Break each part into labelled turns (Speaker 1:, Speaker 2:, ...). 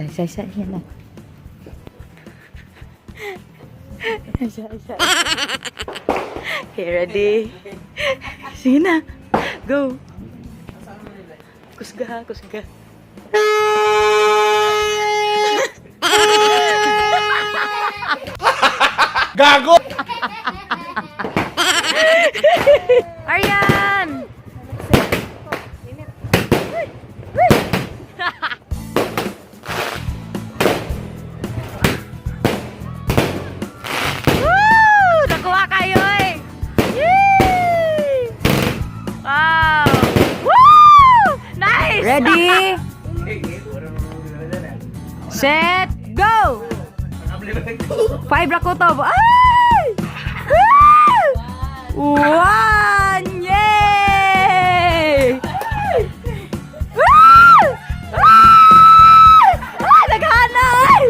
Speaker 1: Isa, isa, yan na. Isa, isa. Okay, ready? Sige na. Go. Kusga, ha, kusga.
Speaker 2: Gago!
Speaker 1: Aryan! Woo! Nakuha kayo eh! Yay! Wow! Woo! Nice! Ready? Set, go! Five ra ko to. Ay! Woo! One! Yay! Woo! Ah! Ah! Naghana! Ay!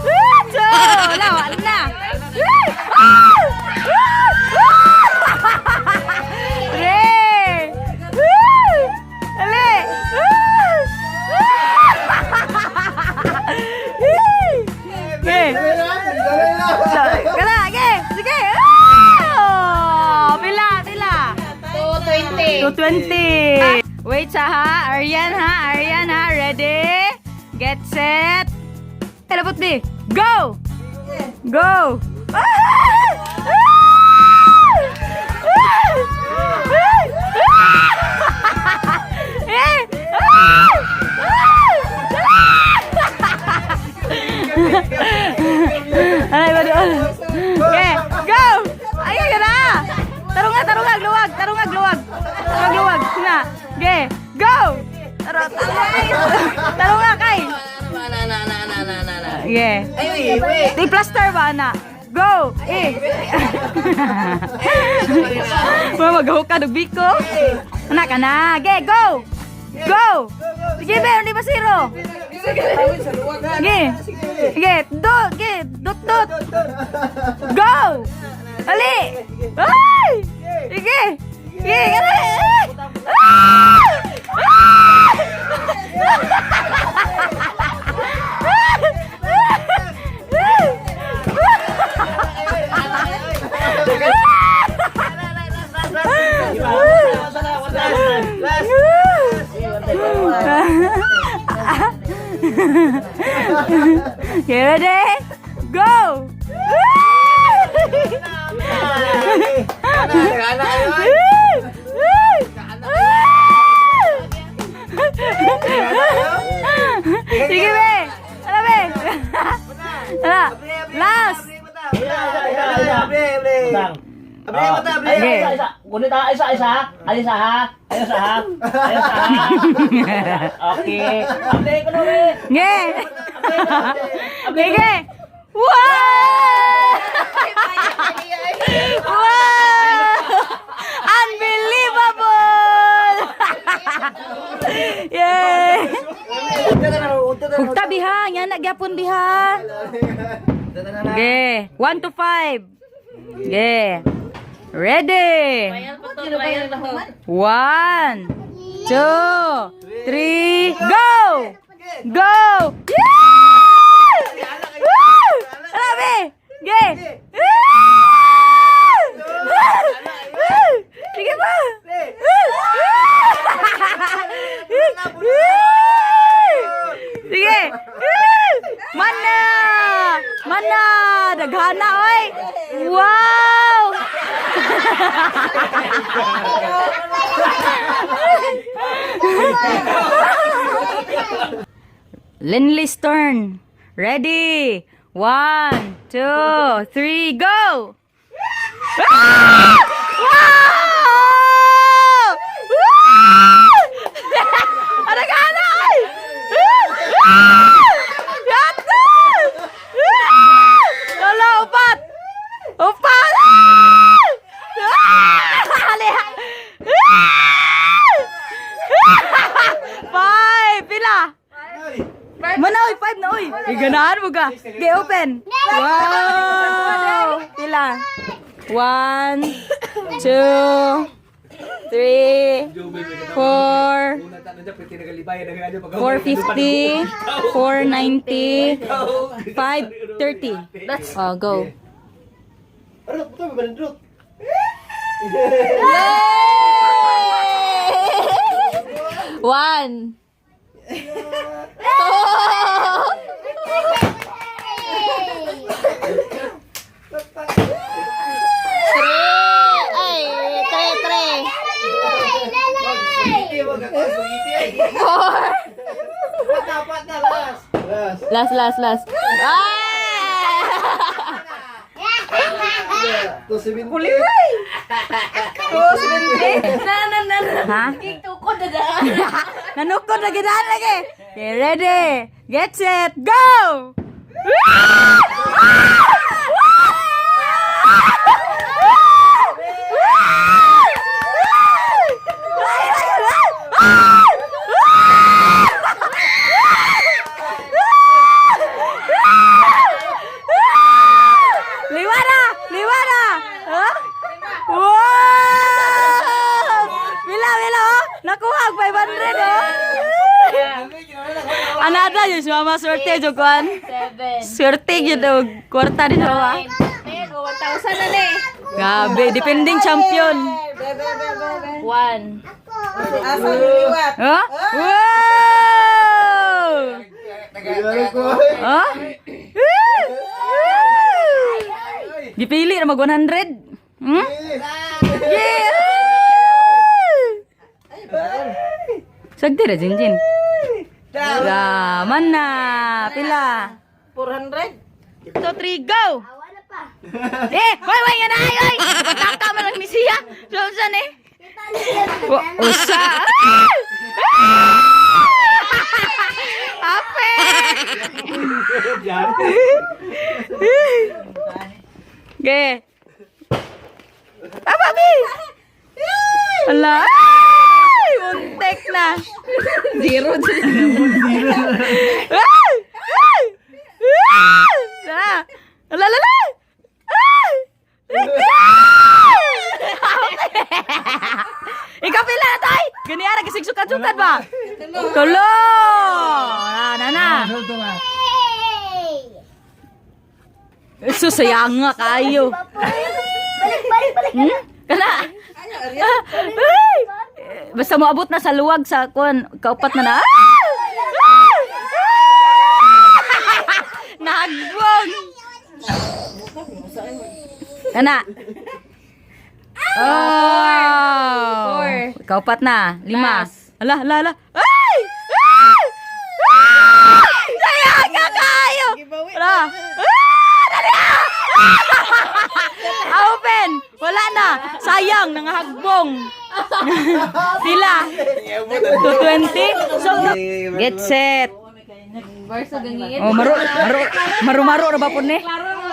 Speaker 1: Ah! Two! Wala, wala na. Ah! Ah! Ah! Three! Woo! Ali! Ah! Ah! Okay. Kala, okay. Sige. Ah! Pila, pila.
Speaker 3: 220.
Speaker 1: 220. Wait sa ha. Aryan ha. Aryan ha. Ready? Get set. Hello, di. Go! Go! Ah! Ah! Ah! Ah! Eh! Ah! Ah! Ay, badool. Okay, go! Ay, ay, na! Tarunga, tarunga, luwag, tarunga, luwag. Tarunga, luwag. Na. Okay, go! Tarunga, tarunga, kay.
Speaker 3: Na, na, na, na, na, na, na.
Speaker 1: Okay.
Speaker 3: Ay, wait.
Speaker 1: Di plaster ba na? Go! Eh! Mga magaw ka, biko. Anak ka na. Okay, go! Go! Sige, be, hindi ba zero? Sige. Sige, do, sige, dot, dot. Go! Ali! Ay! Sige! Sige, ali! Ay! Ah! Okay, ready? Go! Sige, be! Ano, be? Ano? Last!
Speaker 4: Ay, isa, isa. Kunin ta, isa, isa. Ay, isa, ha? Ay, isa, ha? Ay, isa, ha? Okay. Able ko na, we.
Speaker 1: Nge! Sige! Wow! Wow! Unbelievable! Yay! Hugta biha, nga na gyapon biha. Okay, 1 to 5. Okay. Ready? 1, 2, 3, go! Go! Yeah! Woo! Grabe! Ge! Sige pa! Sige! Mana! Mana! Daghana, oy! Wow! Linley's turn. Ready? One, two, three, go! Ah! Wow! Wow! Aragana ay! Ah! Yato! Ah! Wala, upat! Upat! Ah! Ah! Aliha! Ah! Five! Pila? Mana oy, five na oy. Iganahan mo ka. Okay, open. Wow! Pila? One, two, 3, 4, 450, 490, 530. Oh, go.
Speaker 2: Ano, puto, may banindrot.
Speaker 1: Yay! One. Two. Three. Ay, three, three. Four.
Speaker 2: Dapat na, last. Last.
Speaker 1: Last, last, last. Ah!
Speaker 2: 270.
Speaker 1: Ha?
Speaker 3: Tukod na daan.
Speaker 1: Nanukod lagi daan lagi. Okay, ready? Get set, go! Liwara! Liwara! Huh? Wow! Wila, wila, oh! Nakuha ang 500, oh! Anada yun, si Mama swerte, Jokuan.
Speaker 3: 7.
Speaker 1: Swerte yun, oh. Kwarta ni Mama.
Speaker 3: 10. 1,000 na na eh.
Speaker 1: Grabe, defending champion.
Speaker 3: 1.
Speaker 1: Huh? Wow! Huh? Gipili na mag 100. Hmm? Yeah! Sagdi ra Jinjin. Raman na. Pila?
Speaker 3: 400.
Speaker 1: 2, 3, go! Eh, hoy, hoy, nga na, ay, ay! Pataka man lang ni siya. So, saan eh? Usa. Ah! Ah! Ape! Ge. Apa, Bi? Ala. Ay! Muntik na. Zero. Zero. Ay! Ay! Ay! Ah! Ala, ala, ala! Ay! Ay! Ikaw pila na tay! Gani ara kasig sukat-sukat ba? Tulo! Na na na. Susayang nga kayo.
Speaker 5: Balik, balik, balik.
Speaker 1: Hmm? Kana. Ay! Basta moabot na sa luwag sa kuan, kaupat na na. Ah! Ah! Ah! Nagbong. Kana. Oh.
Speaker 3: Four.
Speaker 1: Kaupat na. Lima.
Speaker 3: Last.
Speaker 1: Ala, ala, ala. Ay! Ay! Ay! Sayang nga kayo! Ala. Ah! Dali ah! Open! Wala na. Sayang, nangahagbong. Sila. 220. So, get set.
Speaker 3: Barsa gangiin.
Speaker 1: Oh, maru, maru, maru-maru na ba po ni?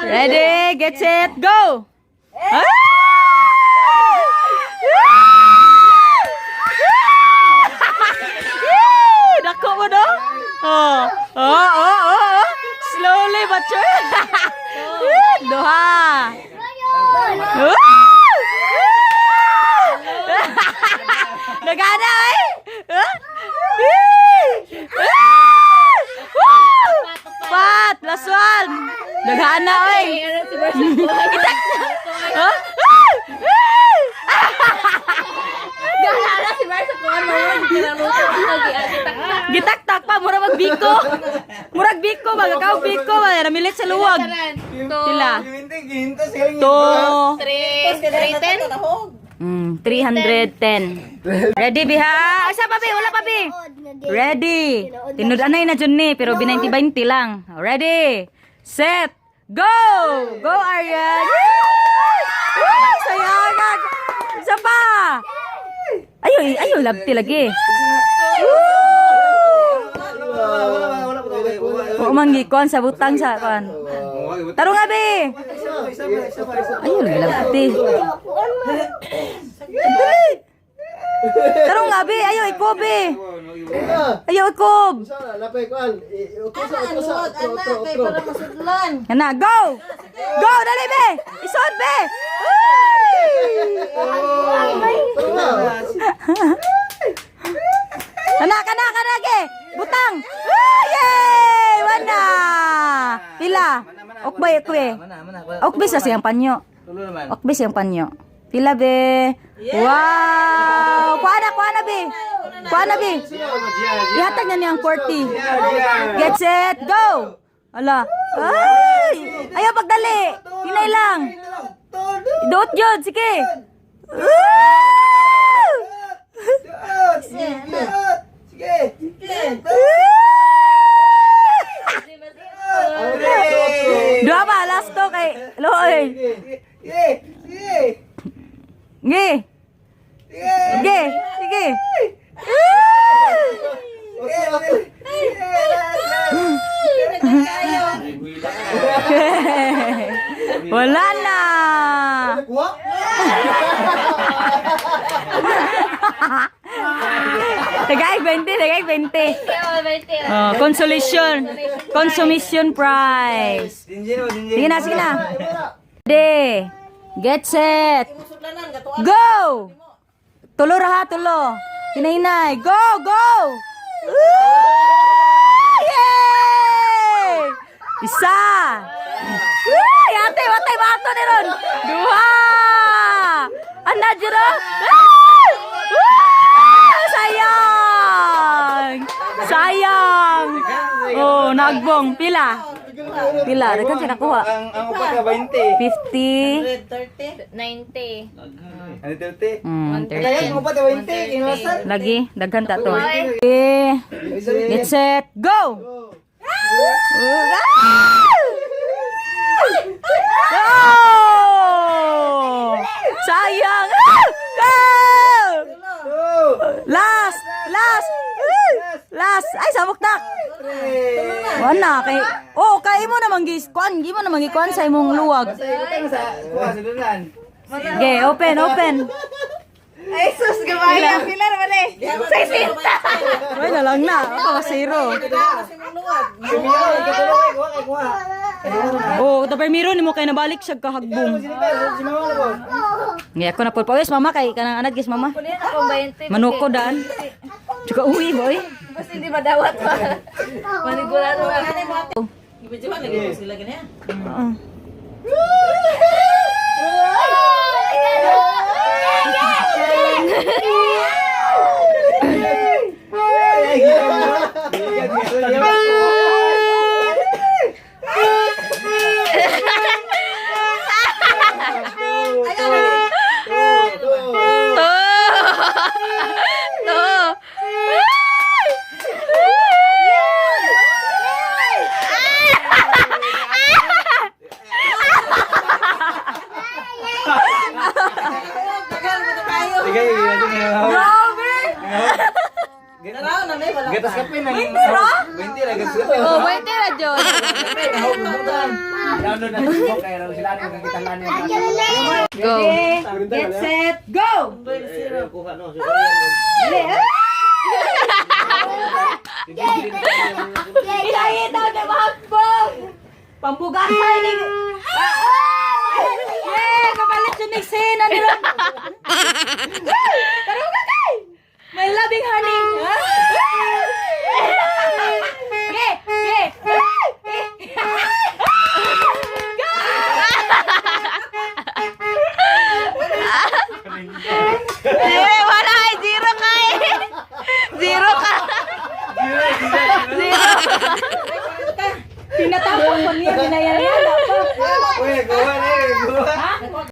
Speaker 1: Ready, get set, go! Ah! Ah! Dako mo no? Oh, oh, oh, oh, oh. Slowly but sure. Duha. Ah! Nagana eh. Ah! Ah! Woo! Pat, last one. Naghana oy.
Speaker 3: Ano si Barsa?
Speaker 1: Itak. Huh? Ah! Ah!
Speaker 3: Galala si Barsa ko ano ginaluto lagi
Speaker 1: Gitaktak pa mura mag biko. Murag biko ba kakaw biko ba namilit sa luwag. Pila? Two.
Speaker 3: 3 3 10.
Speaker 1: 310. Ready biha? Asa pa bi? Wala pa bi. Ready. Tinud-anay na jud ni pero 20-20 lang. Ready. Set. Go! Go Aryan! Woo! Woo! Sayangag! Isa pa! Ayo, ayo labti lagi. Oo man gikuan sa butang sa kuan. Tarong abi. Ayo lagi labti. Dali. Tarong abi, ayo ikob eh. Ayo ikob. Ana, go! Go, dali be! Isod be! Uy! Okbe, okbe. Okbe sa siyang panyo.
Speaker 4: Tulo naman.
Speaker 1: Okbe siyang panyo. Pila be? Wow! Kuha na, kuha na be. Kuha na be. Ihatag na niya ang 40. Get set, go! Ala. Ay! Ayaw pagdali. Hinay lang. Duot yun, sige. Woo!
Speaker 2: Sige!
Speaker 1: Dua ba? Last to kay Loy.
Speaker 2: Sige! Sige!
Speaker 1: Sige. Sige. Sige. Wala na.
Speaker 2: Kuha?
Speaker 1: Tagay 20, tagay 20. Oh, consolation. Consummation prize. Sige na, sige na. Ready. Get set. Go! Tulo ra ha, tulo. Hinay-hinay. Go, go! Woo! Yay! Isa! Woo! Ate, watay bato ni ron. Duha! Ana jero. Woo! Woo! Sayang! Sayang! Oh, nagbong. Pila? Pila. Daghan siya nakuha.
Speaker 2: Ang upat ka 20.
Speaker 1: 50.
Speaker 3: 30. 90.
Speaker 2: Ano 30?
Speaker 1: 30.
Speaker 2: Ang upat ka 20. Kinuwasan.
Speaker 1: Lagi, daghan ta to. Eh, get set, go! Ah! Go! Sayang! Ah! Go! Last! Last! Ah! Last! Ay, sabok na! Wala kay Oh, kay imo namang gis kuan, imo namang gikuan sa imong luwag.
Speaker 2: Sa kuha sa dulan.
Speaker 1: Okay, open, open.
Speaker 3: Ay, sus, gamay. Pila naman eh. 60.
Speaker 1: Ay, na lang na. Ako, zero.
Speaker 2: Kumiro, katulong kay kuha kay kuha.
Speaker 1: Oh, tapay miro nimo kay nabalik siya kahagbong.
Speaker 2: Si mama na po.
Speaker 1: Ngay ako na po pawis mama kay kanang anad gis mama.
Speaker 3: Kunin ako 20.
Speaker 1: Manuko daan. Tsaka uwi boy.
Speaker 3: Basta hindi madawat pa. Manigurado na.
Speaker 1: Oo.
Speaker 2: Ay, gila mo.
Speaker 3: To.
Speaker 2: Sige,
Speaker 1: Grabe!
Speaker 2: Gatas kape na. 20 ra? 20 ra, gatas kape.
Speaker 3: Oh, 20 ra, John.
Speaker 4: Download na Facebook kaya raw sila ang kakita lang niya.
Speaker 3: Go.
Speaker 1: Ready, get set, go!
Speaker 4: Kuha no.
Speaker 1: Dali, ah! Ilahita na mahagbong! Pambugasay ni... Ah! Yeah, kapalit yun ni Sina nila. Taro ka kay! My loving honey! Ah! Okay, okay.
Speaker 3: Eh, wala ay zero ka eh. Zero ka. Zero.
Speaker 1: Tinatapon ko niya, binayaran.
Speaker 2: Uy, kuha na eh, kuha.